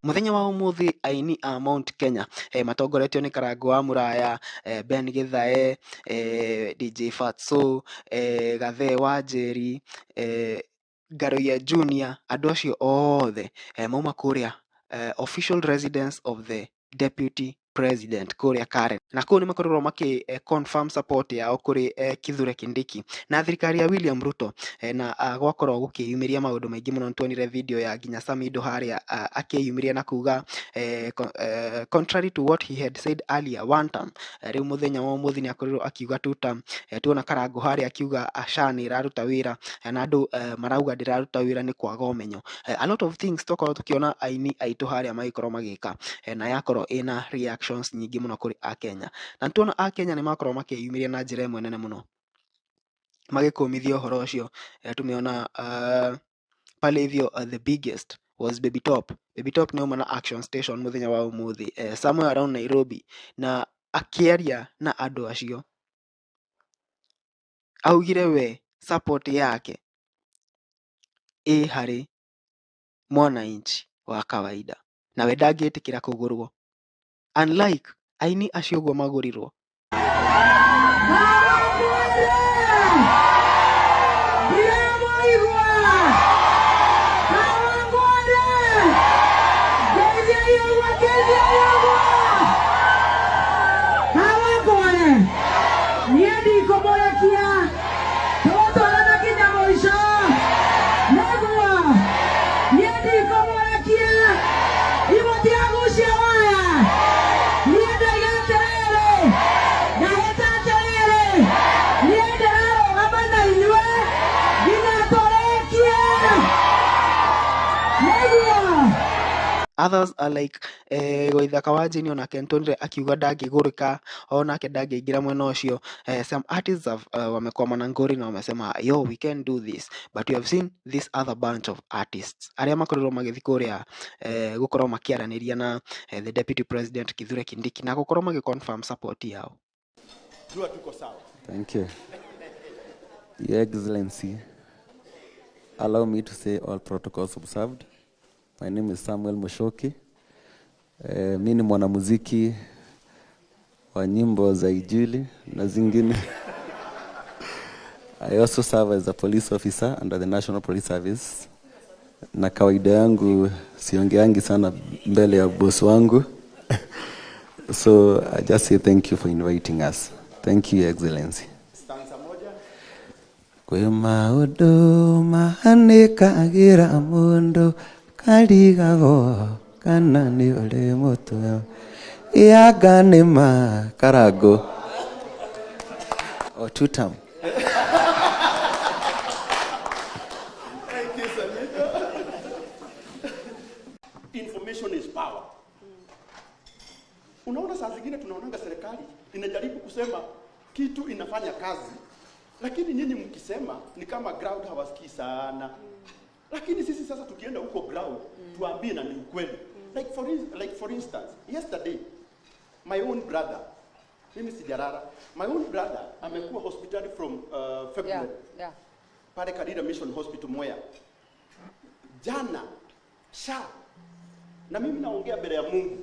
Muthenya wa umuthi aini a Mount Kenya matongoretio ni Karango wa Muraya, Ben Githae, DJ Fatso, Gathee wa Njeri, Ngaruiya Junior, andu acio othe mauma kuria official residence of the deputy president kuria Karen, na kuu nimakorirwo maki confirm support yao kuri Kithure Kindiki na thirikari ya William Ruto, na gwakorwo gukiyumiria maundu maingi muno. Nituonire video ya nginya Samido haria akiyumiria na kuga contrary to what he had said earlier, one term, riu muthenya wa umuthi ni akorirwo akiuga two term. Tuona Karango haria akiuga SHA ni iraruta wira, na andu marauga ndiraruta wira ni kwaga umenyo. A lot of things twakorwo tukiona aini aitu haria magikorwo magika, na yakorwo ina reactions nyingi muno kuri akenya, na tuona akenya ni makorwo makiyumiria na njira ĩmwe nene muno magikumithia uhoro ucio. Tumeona pale hivyo, the biggest was Baby Top. Baby Top ni uma na Action Station muthenya wa umuthi, somewhere around Nairobi, na akiaria na andu acio augire we support yake ĩ harĩ mwananchi wa kawaida, na we ndangĩtĩkĩra kũgũrwo unlike aini acio ũguo magũrirwo. Others are like Waithaka wa Jane onake nĩtuonire akiuga ndangĩgũrĩka, onake ndangĩingĩra mwena ũcio. Some artists have wamekwama na ngori na wamesema yo we can do this, but we have seen this other bunch of artists arĩa makorirwo magĩthiĩ kũrĩa gũkorwo makĩaranĩria na the deputy president Kithure Kindiki na gũkorwo magĩ confirm support yao. Jua tuko sawa. Thank you. Your Excellency, allow me to say all protocols observed. My name is Samuel Mushoki. Mi ni mwanamuziki wa nyimbo za Injili na zingine. I also serve as a police officer under the National Police Service. Na kawaida yangu siongeangi sana mbele ya boss wangu. So I just say thank you for inviting us. Thank you, Your Excellency. Stanza moja. Kwĩ maũndũ mahanĩkagĩra mũndũ karigagwo kana nĩ ũrĩ mũtwe ĩanga nĩ ma Karango o two term. Thank you, Samido. Information is power. Unaona saa zingine tunaonanga serikali inajaribu kusema kitu inafanya kazi, lakini nyinyi mkisema ni kama ground hawasikii sana. Lakini sisi sasa tukienda huko ground tuambie na ni ukweli. Like for instance, yesterday my own brother, mimi sijarara, my own brother amekuwa hospitali from February. Pale Kadira Mission Hospital Mwea. Jana SHA, na mimi naongea mbele ya Mungu.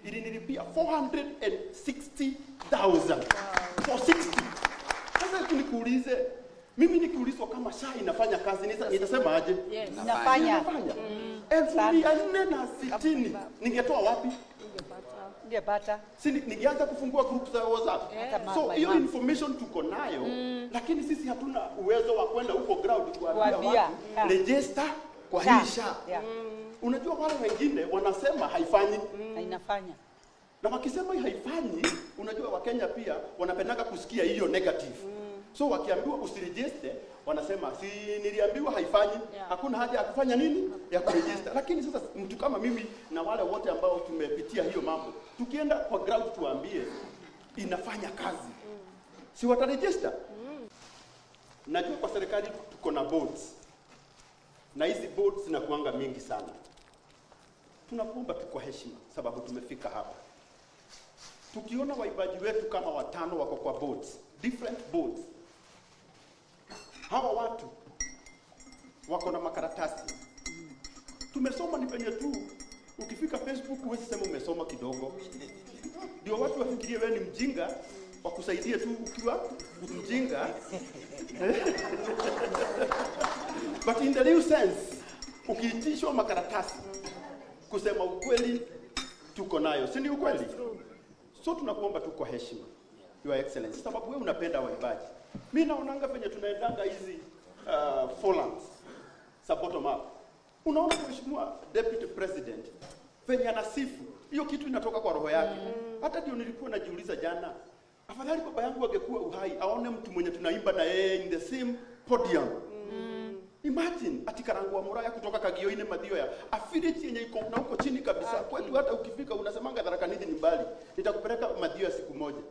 Ilinilipia 460,000. 460. Sasa nikuulize, mimi nikiulizwa kama SHA inafanya kazi nitasema aje? Yes, inafanya. 460,000 ningetoa wapi? Ningepata. Si ningeanza kufungua group za WhatsApp. Yeah. So hiyo information tuko nayo, lakini sisi hatuna uwezo wa kwenda huko ground kuambia watu register kwa hii SHA. Unajua wale wengine wanasema haifanyi. Na inafanya. Na wakisema haifanyi, unajua Wakenya pia wanapendaga kusikia hiyo negative. So wakiambiwa usiregister, wanasema si niliambiwa haifanyi, hakuna haja ya kufanya nini? Ya kuregister. Lakini sasa mtu kama mimi na wale wote ambao tumepitia hiyo mambo, tukienda kwa ground tuambie inafanya kazi, si wataregister? Najua kwa serikali tuko na boards. Na hizi boards zinakuanga mingi sana. Tunakuomba tu kwa heshima sababu tumefika hapa. Tukiona waimbaji wetu kama watano wako kwa boards, different boards. Hawa watu wako na makaratasi. Tumesoma ni penye tu ukifika Facebook huwezi sema umesoma kidogo, ndio watu wafikirie wewe ni mjinga, wakusaidie tu ukiwa mjinga. But in the real sense, ukiitishwa makaratasi, kusema ukweli tuko nayo, si ni ukweli? So tunakuomba tu kwa heshima, Your Excellency, sababu wewe unapenda waimbaji. Mimi naonanga penye tunaendanga hizi forums za bottom up. Unaona Mheshimiwa Deputy President venye anasifu hiyo kitu inatoka kwa roho yake. Hata ndio nilikuwa najiuliza jana, afadhali baba yangu angekuwa uhai aone mtu mwenye tunaimba na yeye in the same podium. Imagine ati Karangu wa Muraya kutoka Kagioine Mathioya, a village yenye iko na huko chini kabisa. Kwetu hata ukifika unasemanga Tharaka Nithi ni mbali. Nitakupeleka Mathioya siku moja.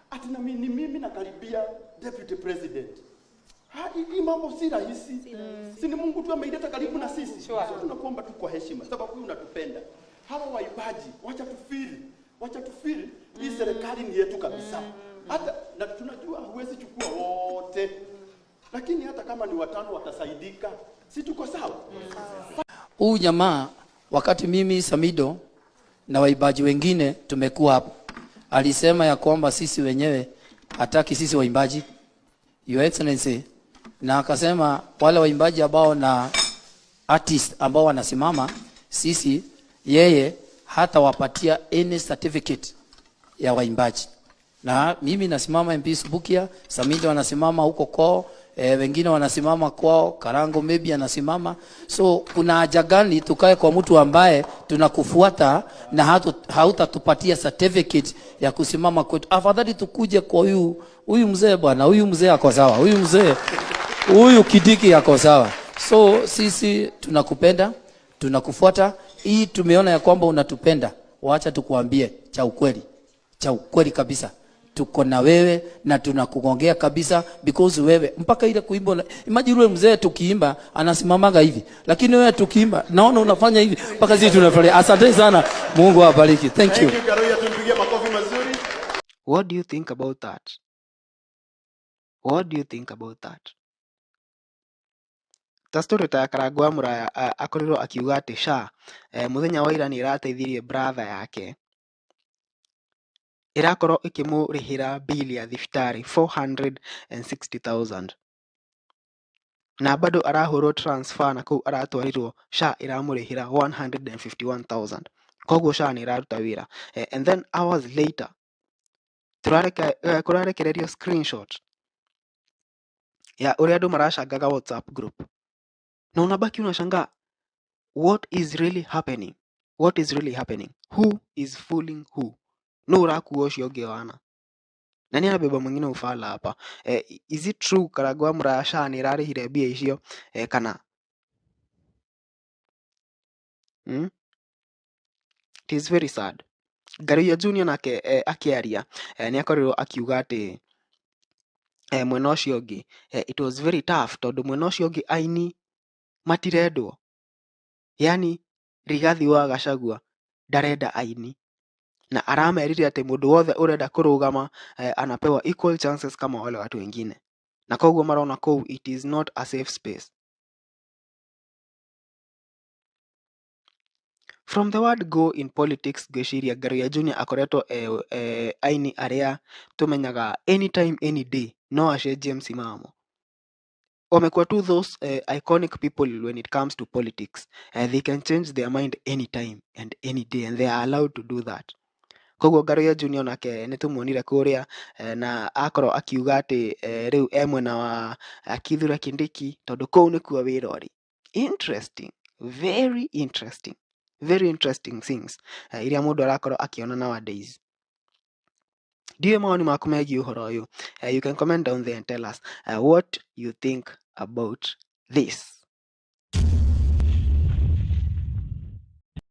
Ati na mimi, mimi nakaribia Deputy President. Ha, hii mambo si rahisi. Si ni Mungu tu ameileta karibu na sisi. Sure. So tunakuomba tu kwa heshima sababu wewe unatupenda. Hawa waimbaji, wacha tufeel, wacha tufeel hii serikali ni yetu kabisa. Hata na tunajua huwezi chukua wote. Lakini hata kama ni watano watasaidika. Si tuko sawa? Huyu jamaa wakati mimi Samido na waimbaji wengine tumekuwa hapo, alisema ya kwamba sisi wenyewe hataki sisi waimbaji, Your Excellency, na akasema wale waimbaji ambao na artist ambao wanasimama sisi, yeye hatawapatia any certificate ya waimbaji. Na mimi nasimama MP Subukia, Samido anasimama huko kwao, wengine wanasimama kwao, Karango maybe anasimama. So kuna haja gani tukae kwa mtu ambaye tunakufuata na hautatupatia certificate ya kusimama kwetu? Afadhali tukuje kwa huyu mzee bwana, huyu mzee ako sawa, huyu mzee huyu Kindiki ako sawa. So sisi tunakupenda, tunakufuata. Hii tumeona ya kwamba unatupenda, wacha tukuambie cha ukweli, cha ukweli kabisa. Tuko na wewe na tunakugongea kabisa because wewe mpaka ile kuimba, imagine yule mzee tukiimba anasimamaga hivi, lakini wewe tukiimba naona unafanya hivi mpaka sisi tunafurahia. Asante sana, Mungu awabariki. Thank you. Thank you Karoia, tumpigie makofi mazuri. What do you think about that? What do you think about that? Ta story ta ya Karangu wa Muraya akorirwo akiuga atĩ SHA mũthenya wa ira nĩ ĩrateithirie brother yake ĩrakorwo ĩkĩmũrĩhĩra bill ya thibitarĩ 460,000 na bado arahũrwo transfer na kũu aratwarirwo SHA ĩramũrĩhĩra 151,000. Koguo SHA nĩ ĩraruta wĩra. And then hours later kũrarekererio screenshot ya ũrĩa andũ maracangaga WhatsApp group na unabaki unashangaa, what is really happening? What is really happening? Who is fooling who? No ũrakua ũcio ũngĩ wana nani anabeba mwingine ufala hapa? Is it true Karangu wa Muraya SHA nĩ ĩrarĩhire mbia icio kana? It is very sad. Ngaruiya Junior nake akĩaria nĩ akorirwo akiuga atĩ mwena ũcio ũngĩ it was very tough tondũ mwena ũcio ũngĩ aini matirendwo, yani Rigathi wa Gachagua ndarenda aini na aramerire atĩ mũndũ wothe ũrenda kũrũgama anapewa equal chances kama wale watu wengine, na koguo marona kũu it is not a safe space. From the word go in politics, ngwĩciria Ngaruiya Junior akoretwo aini arĩa tũmenyaga anytime any day no acenjie msimamo. Wamekuwa tu those iconic people when it comes to politics. They can change their mind anytime and any day and they are allowed to do that. Koguo Ngaruiya Junior nake nĩ tũmuonire kũrĩa na akorwo akiuga atĩ rĩu e mwena wa Kithure Kindiki tondũ kũu nĩkuo wĩra ũrĩ. Interesting, very interesting, very interesting things iria mũndũ arakorwo akĩona nowadays. Ndiũĩ mawoni maku megiĩ ũhoro ũyũ. You can comment down there and tell us what you think about this.